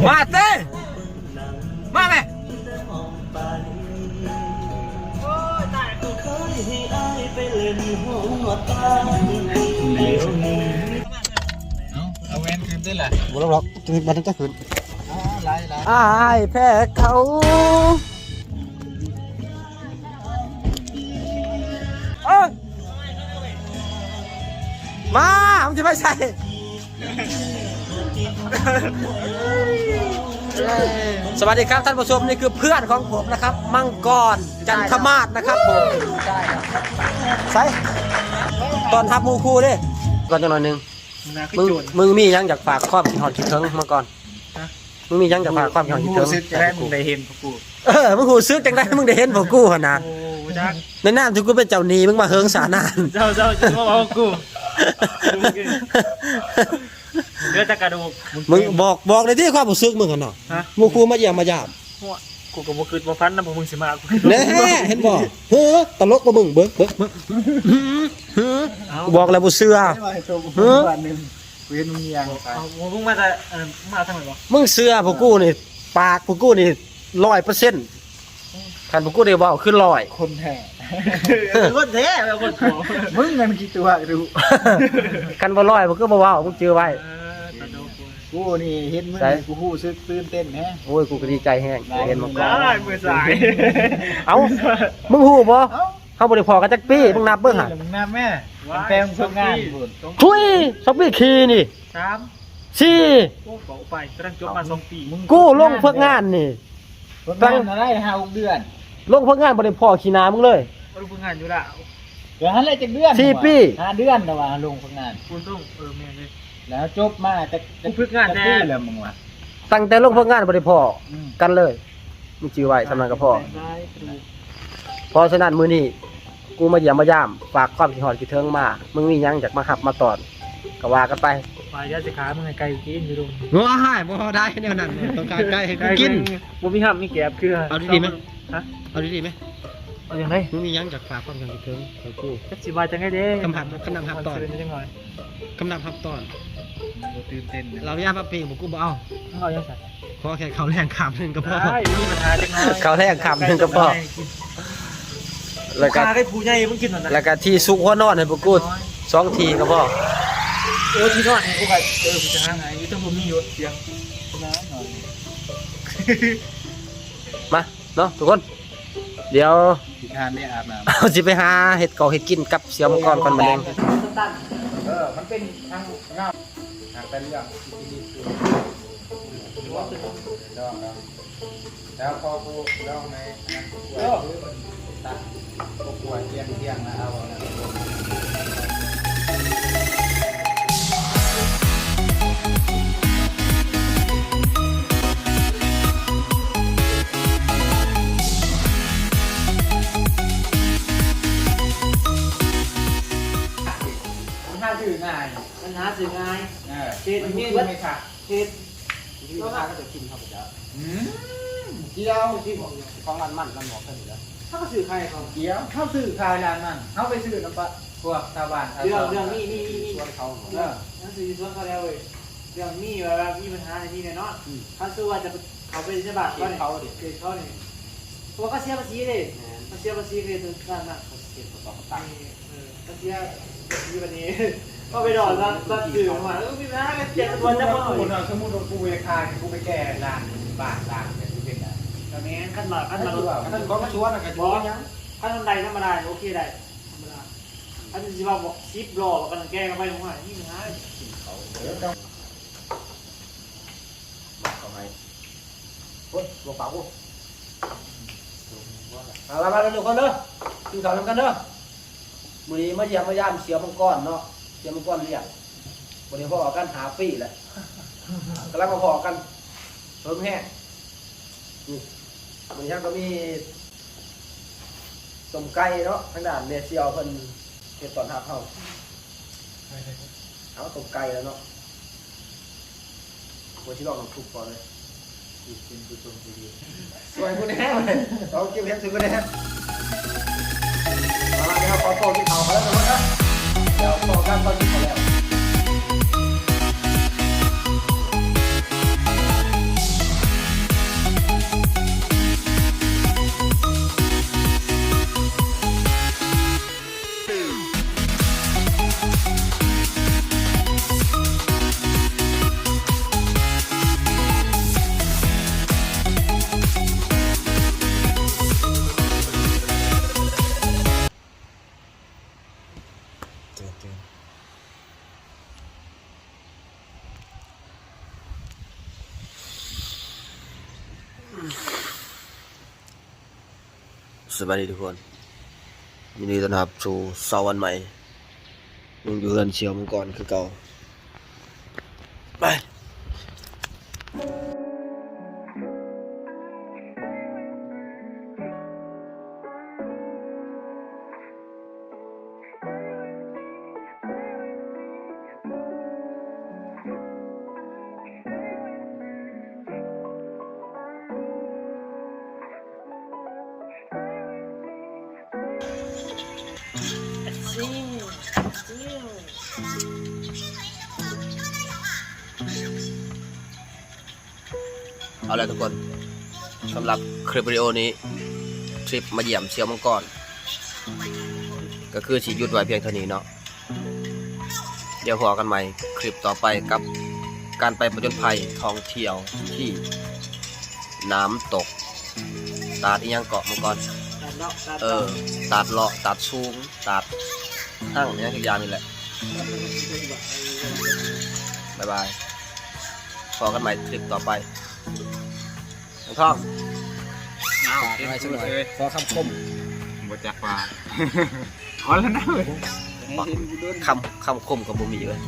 ມາເຕ ມາແມ່. ເອົາ ເອົາແວ່ນຄືນເດ້ລະ. ບໍ່ລອກ ບໍ່ຕ້ອງຈັກຄືນ. ອ້າຍແພ້ເຂົາ. ເອີ ມາ ມຶງຊິໄປໃສ? ສະຫວັດດີຄັບທ່ານຜູ້ຊົມ, ນີ້ຄືເພື່ອນຂອງຜົມນະຄັບ ມັງກອນ ຈັນທະມາດນະຄັບຜົມ. ໃສ ຕ້ອນຮັບໝູ່ຄູ່ເດ້. ກ່ອນຈັກໜ້ອຍໜຶ່ງ ມຶງ ມຶງມີຫຍັງຢາກຝາກຄວາມຄິດຮອດຄິດເຖິງມາກ່ອນ? ຮະ? ມຶງມີຫຍັງຈະຝາກຄວາມຄິດເຫັນເຖິງ? ຮູ້ສຶກຈັ່ງໃດມຶງໄດ້ເຫັນພວກກູ? ເອີ ມຶງຮູ້ສຶກຈັ່ງໃດມຶງໄດ້ເຫັນພວກກູຫັ້ນນະ? ໂອ້ ຈັກ ໃນນາມທີ່ກູເປັນເຈົ້າໜີ້ມຶງມາເຫິງສານານ. ເຈົ້າ ເຈົ້າ ເຈົ້າເວົ້າຂອງກູ. ເຫຼືອແຕ່ກະດູກ. ມຶງບອກ ບອກໄດ້ຕິຄວາມຮູ້ສຶກມຶງຫັ້ນນະ? ຮະ? ໝູ່ຄູ່ມາຢ້ຽມມາຢາມ. ໂອ້ຍ ກູກໍບໍ່ຄິດບໍ່ຝັນນະ ພວກມຶງຊິມາ ກູຄິດ ແນ່ ເຫັນບໍ່? ເຮີ ຕະຫຼົກບໍ່ມຶງ? ເບິ່ງ ເບິ່ງ ເບິ່ງ ຫື ຫື ເອົ້າ ບອກແລ້ວບໍ່ເຊື່ອ. ເອີ ຫື ບາດໜຶ່ງ ກູເຫັນມຶງຍ່າງໄປ. ເອົ້າ ມຶງມາແຕ່ ເອີ ມາທາງໃດວະ? ມຶງເຊື່ອພວກກູນີ້ ປາກພວກກູນີ້ຮ້ອຍເປີເຊັນ. ຄັນພວກກູໄດ້ເວົ້າຄືຮ້ອຍ ຄົນແທ້ ເອີ ຄົນແທ້ແລ້ວຄົນປອມ. ມຶງນັ້ນຂີ້ຕົວະດຸ. ຄັນບໍ່ຮ້ອຍ ພວກກູບໍ່ເວົ້າ ມຶງຈື່ໄວ້. ເອີ ຕະດົກເວີຍ. ກູນີ້ເຫັນມຶງ ໃສ ນີ້ ກູຮູ້ສຶກຕື່ນເຕັ້ນແຮງ. ໂອ້ຍ ກູກໍດີໃຈແຮງ ໄດ້ເຫັນມາກ່ອນ ມື້ສາຍ. ເອົ້າ ມຶງຮູ້ບໍ່? ເອົ້າ ເຮົາບໍ່ໄດ້ພໍ້ກັນຈັກປີ ມຶງນັບເບິ່ງຫັ້ນ. ມຶງນັບແມ້ ຕັ້ງແຕ່ມຶງຝຶກງານພຸ້ນ. ທຸຍ ສອງປີຂີ້ນີ້ ສາມ ສີ່ ໂອ້ ເວົ້າໄປ ກຳລັງຈົບມາສອງປີ. ກູລົງຝຶກງານນີ້ ຝຶກງານໄດ້ຫ້າຫົກເດືອນ ລົງຝຶກງານບໍ່ໄດ້ພໍ້ຂີ້ໜ້າມຶງເລີຍ. ບໍ່ໄດ້ຝຶກງານຢູ່ລາວ ເດືອນຫັ້ນແຫຼະ ຈັກເດືອນ? ສີ່ປີ ຫ້າເດືອນ ແຕ່ວ່າລົງຝຶກງານພຸ້ນ. ເອີ ແມ່ນເລີຍ. ແລ້ວຈົບມາຈັກ ຈັກ ຝຶກງານ ຈັກປີແລ້ວມຶງວ່າ? ຕັ້ງແຕ່ລົງຝຶກງານບໍ່ໄດ້ພໍ້ ອືມ ກັນເລີຍ. ມຶງຈື່ໄວ້ ສ່ຳນັ້ນກໍພໍ. ເພາະສະນັ້ນ ມື້ນີ້ກູມາຢ້ຽມມາຢາມ ຝາກຄວາມຄິດຮອດຄິດເຖິງມາ. ມຶງມີຫຍັງຢາກມາຮັບມາຕ້ອນ ກໍວ່າກັນໄປ. ວ່າຢ່າຊິຂ້າມຶງໃຫ້ໄກ່ກິນຢູ່ດົງ. ໂອ້ຍ ບໍ່ໄດ້ແນວນັ້ນ ຕ້ອງການໄກ່ໃຫ້ກູກິນ. ບໍ່ມີຫຳມີແກບຄື. ເອົາດີໆແມະ. ຮະ? ເອົາດີໆແມະ. ເອົາຈັ່ງໃດ? ມຶງມີຫຍັງຢາກຝາກຄວາມຄິດເຖິງໃຫ້ກູ? ຈັກຊິວ່າຈັ່ງໃດເດ້. ຄຳຮັບ ຄຳນຳຮັບຕ້ອນ ຊື່ໄດ້ຈັກໜ້ອຍ. ຄຳນັບຮັບຕ້ອນ ບໍ່ຕື່ນເຕັ້ນນະ. ເອົາຢາມາເພງ ພວກກູບໍ່ເອົາ. ເອົາຫຍັງຊັ້ນ? ຂໍແຄ່ເຂົ້າແລງຄາບໜຶ່ງກໍພໍ. ໄດ້ ມີບັນຫາຈັກໜ້ອຍ. ເຂົ້າແລງຄາບໜຶ່ງກໍພໍ. ແລ້ວກໍ ຂ້າໄດ້ຜູ້ໃຫຍ່ ມຶງກິນນັ້ນນະ. ແລ້ວກໍທີ່ຊຸກຫົວນອນໃຫ້ພວກກູສອງທີ່ກໍພໍ. ໂອ້ ທີ່ນອນໃຫ້ກູໄປ. ເອີ ກູຈະຫາໃຫ້ຢູ່ ແຕ່ບໍ່ມີຢູ່ຕຽງ. ນອນ ນອນ ມາ ເນາະທຸກຄົນ ດຽວຊິທານໄດ້ອາບນ້ຳ ເຮົາຊິໄປຫາເຮັດເຂົ້າເຮັດກິນກັບສ່ຽວມັງກອນກ່ອນບາດນີ້. ເອີ ມັນເປັນທາງງາມ ຫາກແຕ່ເລື່ອງທີ່ດີຄື ລອງ ລອງ ແລ້ວພໍກູລອງໃນອັນນັ້ນ ເອີ ຕັດ ພວກກວນ ກຽມ ກຽມ ແລ້ວເອົາອັນນັ້ນ ມັນຫາຊື້ງ່າຍ ມັນຫາຊື້ງ່າຍ. ເອີ ເຮັດ ມັນມີເບິດ ເຮັດ ຢູ່ທາງເຂົາເຈົ້າກິນເຂົາເຈົ້າ. ອືມ ກ່ຽວ ທີ່ຂອງອັນມັນ ມັນບອກເພິ່ນຢູ່ແລ້ວ ເຮົາກໍຊື້ຂາຍເຂົາ. ກ່ຽວ ເຮົາຊື້ຂາຍແລ້ວອັນນັ້ນ ເຮົາໄປຊື້ນຳປະ ພວກຊາວບ້ານ ເລື່ອງ ເລື່ອງນີ້ ນີ້ ນີ້ ນີ້ ສວນເຂົາ. ເອີ ເຮົາຊື້ຢູ່ສວນເຂົາແລ້ວເວີຍ ເລື່ອງມີແບບວ່າມີບັນຫານີ້ແນ່ນອນ. ອືມ ຄັນສົມມຸດວ່າຈະເຂົ້າໄປໃນບ້ານເຂົານີ້ ເຂົານີ້ ເຂດເຂົານີ້ ເພາະວ່າເຂົາເສຍພາສີເດ້. ແມ່ນ ເຂົາເສຍພາສີເຂດນັ້ນນະ ເຂົາເສຍພາສີ ເອີ ເຂົາເສຍພາສີບັດນີ້ ເຂົາໄປດອກ ລັກ ລັກຊື້ມາ ເອີ ມີບັນຫາກັນ ເຈັດຕົວຈັກຄົນ. ສົມມຸດວ່າກູຢາກຂາຍ ກູໄປແກ່ຮ້ານ ບ້ານຮ້ານ ເປັນ ເປັນໄດ? ກໍແມ່ນ ຄັນວ່າ ຄັນວ່າ ຄັນຂອງສວນນະ ກໍບໍ່ເປັນຫຍັງ. ຄັນມັນໄດ້ທຳມະດາ ໂອເຄ ໄດ້ທຳມະດາ. ຄັນຊິວ່າ ສິບລໍ້ ວ່າກັນແກ່ເຂົ້າໄປ ໂອ້ຍ ມີບັນຫາ. ກິນເຂົ້າ ເອີ ມາເຂົ້າໃຫ້ ໂອ້ຍ ບໍ່ປາກ ໂອ້ຍ ເອົາລະ ມາເດີທຸກຄົນເດີ ກິນເຂົ້ານຳກັນເດີ. ມື້ນີ້ມາຢ້ຽມມາຢາມສ່ຽວມັງກອນເນາະ ສ່ຽວມັງກອນລ້ຽງ ບໍ່ໄດ້ພໍ້ກັນຫ້າປີແລ້ວ ກຳລັງມາພໍ້ກັນ ເຫິງແຮງ. ນີ້ ມື້ນີ້ເຮົາກໍມີຕົ້ມໄກ່ເນາະ ທາງດ້ານແມ່ສ່ຽວເພິ່ນເຮັດຕ້ອນຮັບເຮົາ. ເອົາຕົ້ມໄກ່ແລ້ວເນາະ ບໍ່ຊິລອງນ້ຳຊຸບກ່ອນເລີຍ. ກິນ ກິນຜູ້ຊົມທີ່ດີ ຊ່ວຍກູແດ່ ເອົາກິນເຮັດຊ່ວຍກູແດ່. ເອົາລະ ດຽວຂໍໂຕກິນເຂົ້າກ່ອນເດີທຸກຄົນເດີ ດຽວພໍ້ກັນຕອນກິນເຂົ້າແລ້ວ. ສະບາຍດີທຸກຄົນ ຍິນດີຕ້ອນຮັບສູ່ເຊົ້າວັນໃໝ່. ຍັງຢູ່ເຮືອນສ່ຽວມັງກອນຄືເກົ່າ. ໄປ. ເອົາລະທຸກຄົນ ສຳລັບຄລິບວິດີໂອນີ້ ທຣິບມາຢ້ຽມສ່ຽວມັງກອນ ກໍຄືຊິຢຸດໄວ້ພຽງເທົ່ານີ້ເນາະ. ດຽວພໍ້ກັນໃໝ່ຄລິບຕໍ່ໄປກັບການໄປຜະຈົນໄພທ່ອງທ່ຽວທີ່ນ້ຳຕົກ ຕາດອີ່ຫຍັງເກາະມັງກອນ ເອີ ຕາດເລາະ ຕາດສູງ ຕາດຮັ່ງ ຫຍັງຈັກຢ່າງນີ້ແຫຼະ. ບາຍບາຍ ພໍ້ກັນໃໝ່ຄລິບຕໍ່ໄປ. ນ້ອງທອງ ອ້າວ ຝາກໄວ້ສັກໜ້ອຍ ຂໍຄຳຄົມ. ບໍ່ຈັກວ່າ ຂໍແລ້ວນະເວີຍ. ຄຳ ຄຳຄົມກໍບໍ່ມີເວີຍ.